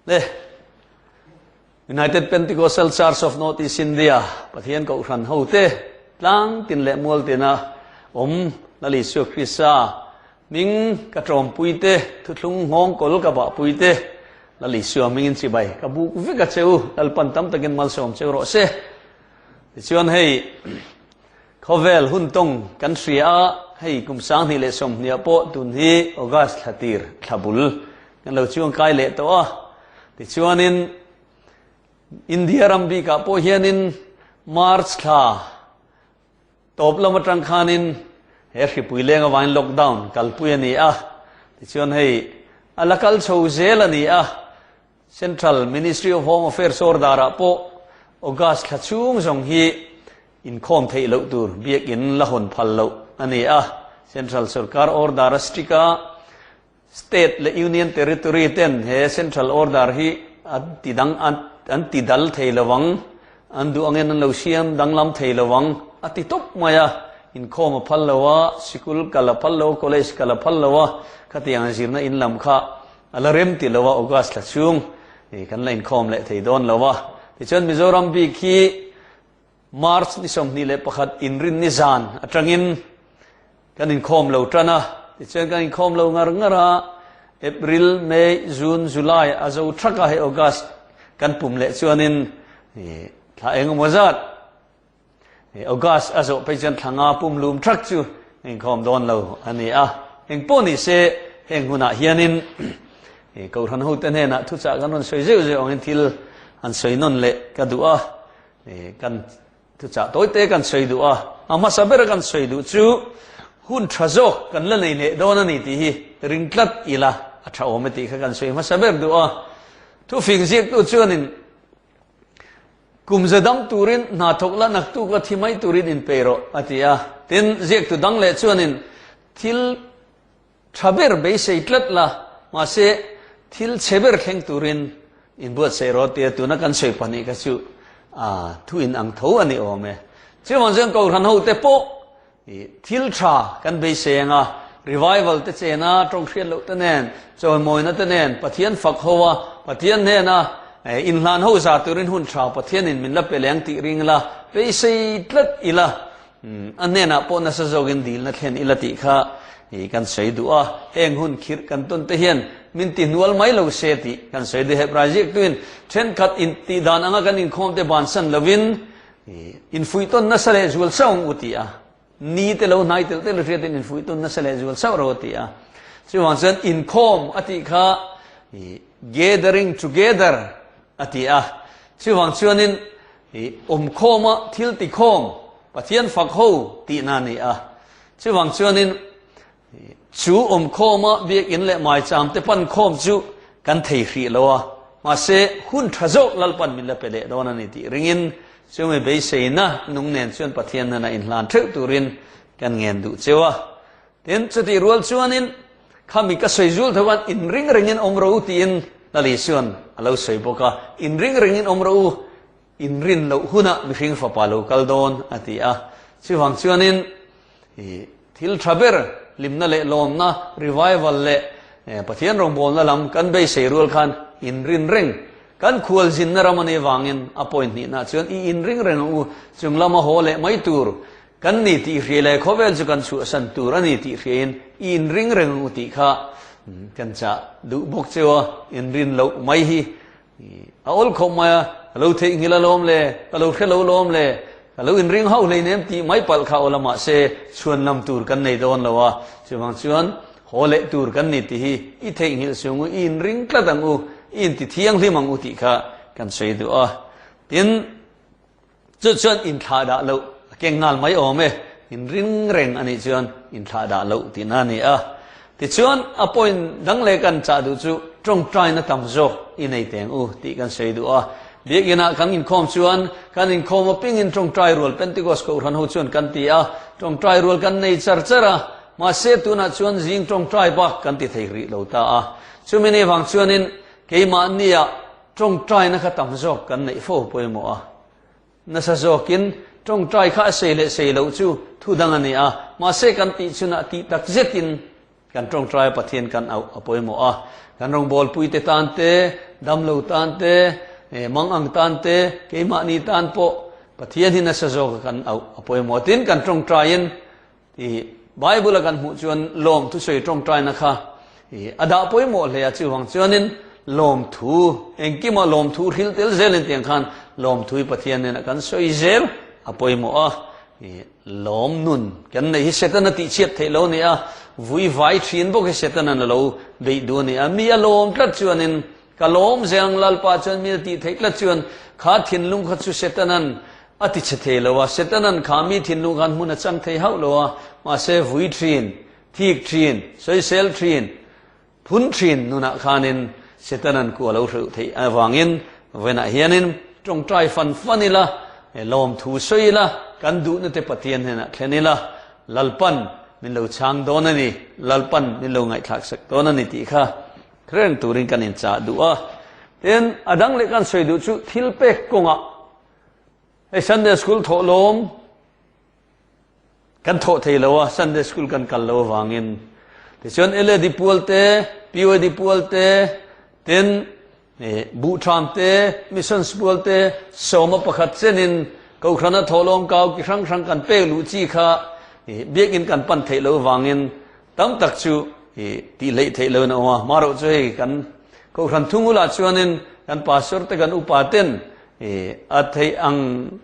Le United Pentecostal Church of North East India Pathian Kohhran hote tlang tin leh mual tina awm Lal Isua Krista hming ka tawmpui te, thuthlung nghawng kawl ka bahpui te, Lal Isua hmingin chibai ka buk vek a che u, Lalpan tam takin malsawm cheu rawh se. Tichuan hei Khawvel hun tawng kan hria a, hei kum 2020 ah pawh tun hi August thla tir thla bul kan lo chuangkai leh tawh a. Tichuanin India ram bikah pawh hianin March thla tawp lam atang khanin he hripui leng avangin lockdown kalpui a ni a. Tichuan hei a la kal chho zel a ni a. Central Ministry of Home Affairs order ah pawh August thla chhung zawng hi inkhawm theih loh tur biakin la hawn phal loh a ni a. Central sorkar order a strict a, State leh Union Territory ten he Central order hi an ti dang an ti dal thei lo ang, an duh angin an lo siam danglam thei lo ang a ti tawp mai a. Inkhawm a phal lo a, sikul kal a phal lo a, college kal a phal lo a, khatiang zirna in lam kha A la rem ti lo a, August thla chhung kan la inkhawm leh thei dawn lo a. Tichuan Mizoram bik hi March ni 21 inrin ni zan atangin kan inkhawm lo tan a. Tichuan kan inkhawm lo ngar ngar a, April, May, June, July a zo thak a, hei August kan pum leh chuanin thla engemaw zat August a zawh phei chuan thla nga pum lum thak chu inkhawm dawn lo a ni a. Engpawh ni se heng hunah hianin Kohhran hote hnenah thuchah kan rawn sawi zeuh zeuh angin thil han sawi nawn leh ka duh a. Kan thuchah tawite kan sawi duh a. A hmasa bera kan sawi duh chu hun tha zawk kan la nei leh dawn a ni tih hi ring tlat ila a tha awm e tih kha kan sawi hmasa ber duh a. Thufing ziaktu chuanin Kum za dam turin hna thawk la naktuk a thi mai turin inpei rawh, a ti a. Tin, ziaktu dang leh chuanin thil tha ber beisei tlat la, mahse thil chhe ber thleng turin inbuatsaih rawh tia tuna kan sawi pahnih kha chu thu in ang tho a ni awm e. Chuvang chuan Kohhran hote pawh Thil tha kan beisei ang a, revival te chena tawng hriat loh te nen, chawimawina te nen, Pathian fak ho a, Pathian hnena inhlan ho za turin hun tha Pathianin min la pe leng tih ring ila, beisei tlat ila, a hnenah pawh nasa zawkin dilna thlen ila tih kha kan sawi duh a, heng hun khirh kan tawn te hian min ti hnual mai lo se tih kan sawi duh. Hebrai ziaktuin thenkhat intih dan anga kan inkhawm te bansan lovin, Infuihtawn nasa leh zual sauh ang u ti a, ni te lo hnai telh telh hriatin infuihtawn nasa leh zual sauh ro a ti a. Chuvang chuan inkhawm a tih kha gathering together a ti a. Chuvang chuanin awmkhawma thil tikhawm, Pathian fak ho tihna a ni a. Chuvang chuanin Chu awmkhawma biakinn leh maicham te pan khawm chu kan thei hrih lo a, mahse hun tha zawk Lalpan min la pe leh dawn a ni tih ringin chumi beiseina nung nen chuan Pathian nana inhlan theuh turin kan ngen duh cheu a. Tin, chutih rual chuanin khami ka sawi zul tho khan inring rengin awm rawh u tiin Lal Isuan a lo sawi bawk a, inring rengin awm rawh u, inrin loh hunah mihring fapa lo kal dawn a ti a. Chuvang chuanin I thil tha ber, hlimna leh lawmna, revival leh Pathian rawngbawlna lam kan beisei rual khan inrin reng. Kan khualzinna ram a nih vangin a point hnihna chuan i inring reng ang u, chung lama haw leh mai tur kan ni tih hria leh khawvel chu kan chhuahsan tur a ni tih hriain i inring reng ang u tih kha kan chah duh bawk cheu a, inrin loh mai hi A awl khawp mai a, ka lo theihnghilh alawm le, ka lo hre lo lawm le, ka lo inring hauh hleinem tih mai palh kha awl a mahse chhuan lam tur kan nei dawn lo a, chuvang chuan haw leh tur kan ni tih hi i theihnghilh sung u, i inring tlat ang u, i inti thianghlim ang u tih kha kan sawi duh a. Tin, chu chuan inthlah dah loh a keng nghal mai awm e, inring reng a nih chuan inthlah dah loh tihna a ni a. Tichuan, a point dang leh kan chah duh chu tawngtaina tam zawk i nei teng u tih kan sawi duh a. Biakinah kan inkhawm chuan kan inkhawm apingin tawngtai rual Pentecost Kohhran ho chuan kan ti a, tawngtai rual kan nei char char a, mahse tunah chuan zing tawngtai bak kan ti thei rih lo ta a. Chumi ni vang chuanin keimahnia Tawngtaina kha tam zawk kan neih fo pawimawh a. Nasa zawkin tawngtai kha a sei leh sei loh chu thu dang a ni a, mahse kan tih chhunah tih tak zetin kan tawngtaia Pathian kan auh a pawimawh a. Kan rawngbawlpuite tan te, Damlo tan te, Mangang tan te, keimahni tan pawh Pathian hi nasa zawka kan auh a pawimawh. Tin, kan tawngtaiin i Bible a kan hmuh chuan lawmthu sawi tawngtaina kha i a dah pawimawh hle a, chuvang chuanin lawmthu engkima lawmthu hril tel zelin tiang khan lawmthu hi Pathian hnenah kan sawi zel a pawimawh a, i lawm nun kan neih hi Setana tihchhiat theih lo a ni a, vui vai thin bawk hi Setana'n a lo beih duh a ni a, mi a lawm tlat chuanin Ka lawm zeng Lalpa chuan mi a tih theih tlat chuan kha thinlung kha chu Setanan a ti chhe thei lo a, Setanan kha mi thinlung khan hmun a chang thei hauh lo a, mahse vui thin, thik thin, sawisel thin, phun thin nunah khanin Setanan ku a lo hreuh theih avangin vawiinah hianin tawngtai fan fan ila, lawmthu sawi ila, kan duhna te Pathian hnenah thlen ila, Lalpan min lo chhang dawn a ni, Lalpan min lo ngaihthlak sak dawn a ni tih kha Reng turin kan inchah duh a. Tin, a dang leh kan sawi duh chu thil pek kawngah hei Sunday School thawh lawm kan thawh thei lo a, Sunday School kan kal lo avangin. Tichuan LAD pual te, PYD pual te, tin Buhtham te, Missions pual te sawma pakhat chenin Kohhrana thawhlawm kau ki hrang hrang kan pek luh chi kha biakinn kan pan theih lo avangin Tam tak chu i tih hleih theih lo in a awm a, hmarawh chu hei kan Kohhran thungulah chuanin kan pastor te kan upa ten i a theih ang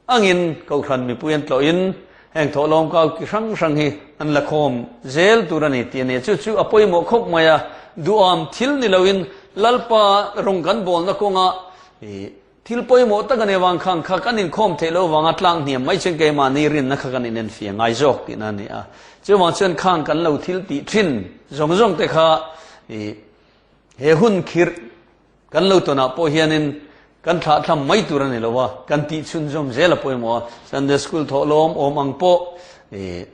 angin Kohhran mipui an tlawhin heng thawhlawm kau ki hrang hrang hi an la khawm zel tur a ni tih a ni. Chu chu a pawimawh khawp mai a, duham thil ni loin Lalpa rawng kan bawlna kawngah i Thil pawimawh tak a ni avang khan kha kan inkhawm theih loh avanga tlang hniam mai chuan keimahni rinna kha kan inenfiah ngai zawk tihna a ni a. Chuvang chuan khang kan lo thil tih thin zawng zawng te kha i he hun khirh kan lo tawnah pawh hianin kan thlahthlam mai tur a ni lo a, kan tih chhunzawm zel a pawimawh a. Sunday School thawhlawm awm ang pawh i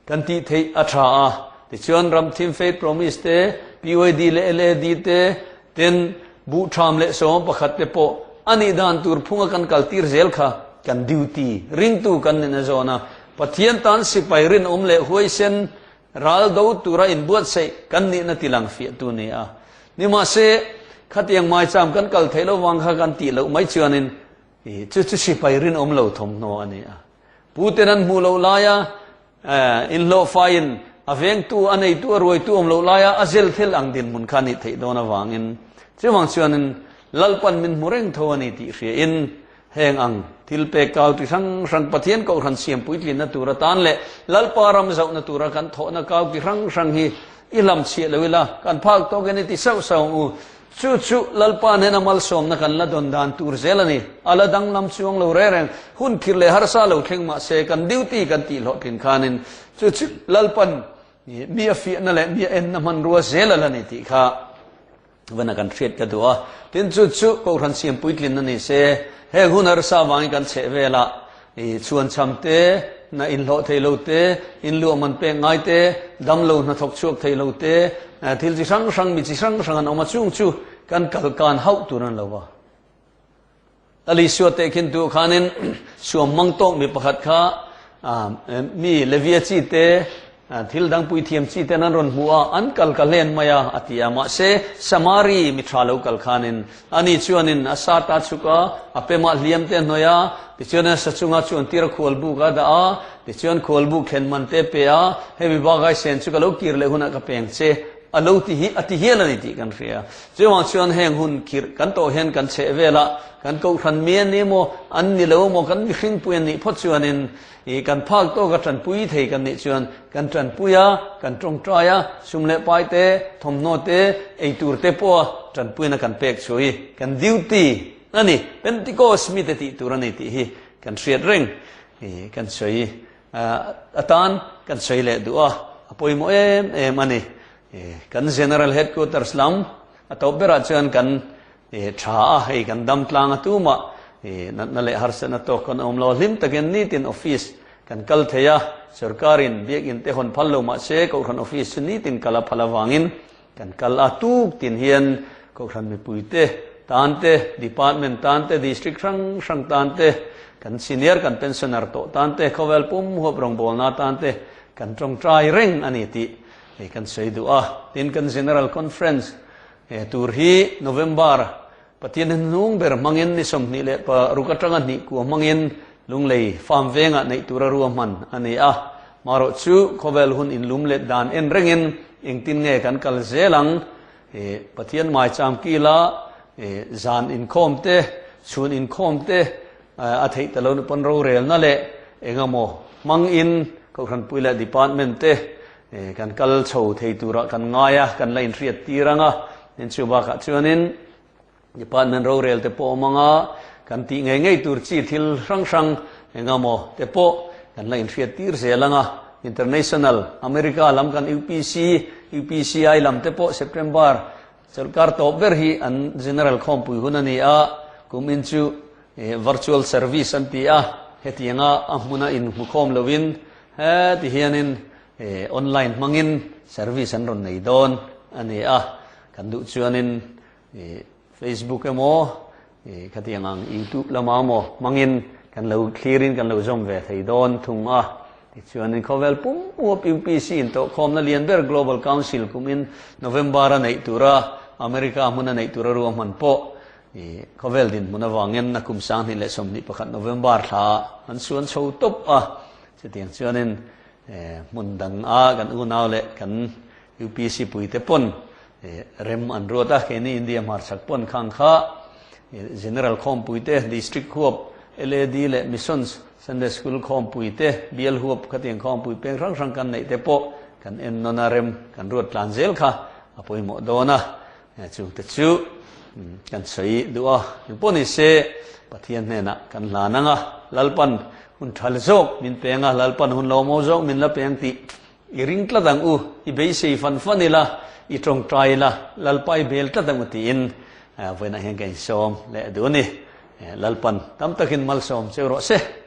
Kan tih theih a tha a, tichuan Ramthim Faith Promise te, PYD leh LAD te, ten Buhtham leh sawma pakhat te pawh a nih dan tur phunga kan kal tir zel kha kan duty ringtu kan nin a zawn a, Pathian tan sipai rinawm leh huaisen ral do tura inbuatsaih kan nihna tilang fiahtu ni a. Nimahse, khatiang maicham kan kal theih lo vang kha kan tih loh mai chuanin chu chu sipai rinawm lo thawmhnaw a ni a. Puten an hmuh loh laia inhlawhfaiin a vengtu, a neitu, a ruaitu awm loh laia a zel thil ang dinhmun kha a nih theih dawn avangin chuvang chuanin Lalpan min hmu reng tho a ni tih hriain heng ang thil pek kau ti hrang hrang Pathian Kohhran siam puitlinna tur atan leh Lalpa ram zauhna tura kan thawhna kau ti hrang hrang hi i hlamchhiah lo ila kan phak tawk in i ti sauh sauh ang u. Chu chu Lalpa hnena malsawmna kan la dawn dan tur zel a ni. A la danglam chuang lo reng reng. Hun khirh leh harsa lo thleng mah se kan duty kan tih hlawhtlin khanin chu chu Lalpan mi a fiahna leh mi a enna hmanrua zel a la ni tih kha vana kan hriat ka duh a. Tin chu chu Kohhran siam puitlinna ni se heng hun harsa avangin kan chheh velah I chhuanchham te, hna inhlawh thei lo te, inluah man pek ngai te, damlo hnathawk chhuak thei lo te, thil chi hrang hrang, mi chi hrang hrang an awm a, chung chu kan kal kan hauh tur an lo va. Lalisua tehkhin tu khanin suam hmang tawk mi pakhat kha mi Levia chi te, Thil dang puithiam chi ten an rawn hmu a, an kal ka hlen mai a, a ti a. Mahse, Samari mi tha lo kal khanin ani chuanin a sa ta chhuk a, a pemah hliam te a hnawih a, tichuan a sa chunga chuan tir a khual buk a dah a, tichuan khual buk thlen man te pe a, hemi bakai sen chu ka lo kir leh hunah ka peng che, a lo ti hi a ti hial a ni tih kan hria. Chuvang chuan heng hun khirh kan tawh hian kan chheh velah kan kohhran mi an ni emaw, an ni lo emaw, kan mihringpui an nih phawt chuanin I kan phak tawk a tanpui thei kan nih chuan kan tanpui a, kan tawngtai a, sum leh pai te, thawmhnaw te, eitur te pawha tanpuina kan pek chu hi kan duty a ni, Pentecost mite tih tur a ni tih hi kan hriat reng i kan sawi atan kan sawi leh duh a, a pawimawh em em a ni. Kan General Headquarters lam a tawp berah chuan kan Tha a, hei kan dam tlang a tumah natna leh harsatna tawk kan awm lo a, hlim takin nitin office kan kal thei a, sorkarin biakinn te hawn phal lo mahse Kohhran office chu nitin kal a phal avangin kan kal a, tuk tin hian Kohhran mipuite tan te, department tan te, district hrang hrang tan te, kan senior kan pensioner tawh tan te, khawvel pum huap rawngbawlna tan te kan tawngtai reng a ni tih kan sawi duh a, tin kan General Conference He tur hi November. Pathian hnung ber hmangin ni 26 atanga hnih kua hmangin Lunglei farm vengah neih tura ruahman a ni a. Marawh chu khawvel hun inlum let dan en rengin engtin nge kan kal zel ang? Pathian maicham kila zan inkhawm te, chhun inkhawm te a theih ta lo ni pawn rorelna leh engemaw hmangin Kohhranpui leh Department te kan kal chho thei turah kan ngai a, kan la inhriat tir ang a. Tin chu bakah chuanin Department rorel te pawh awm ang a, kan tih ngei ngei tur chi thil hrang hrang engemaw te pawh kan la inhriat tir zel ang a. International, America lam kan UPC, UPCI lam te pawh September chawlhkar tawp ber hi an General khawmpui hun a ni a, kum in chu virtual service an ti a, hetianga a hmuna inhmukhawm lovin heti hianin online hmangin service an rawn nei dawn a ni a, kan duh chuanin Facebook emaw khatiang ang YouTube lamah emaw hmangin kan lo thlirin kan lo zawm ve thei dawn thung a. Tichuanin khawvel pum uap UPC intawhkhawmna lian ber Global Council kumin November a neih tura America hmuna neih tura ruahman pawh khawvel dinhmun avangin a kum 2021 November thla an suan chho tawp a. Chutiang chuanin hmun dang a kan unau leh kan UPC puite pawn rem an ruat a, keini India hmarchhak pawn khang kha General khawmpuite, District huap, LAD leh Missions, Sunday School khawmpuite, Bial huap khatiang khawmpui peng hrang hrang kan neih te pawh kan en nawn a, rem kan ruat tlan zel kha a pawimawh dawn a, chungte chu kan sawi duh a, engpawh ni se Pathian hnenah kan hlan ang a, Lalpan hun thal zawk min peng a, Lalpan hun lawmawm zawk min la peng tih I ring tlat ang u, i beisei fan fan ila, i tawngtai ila, Lalpa i bel tlat ang u tiin vawiinah hian ka insawm leh duh a ni. Lalpan tam takin malsawm cheu rawh se.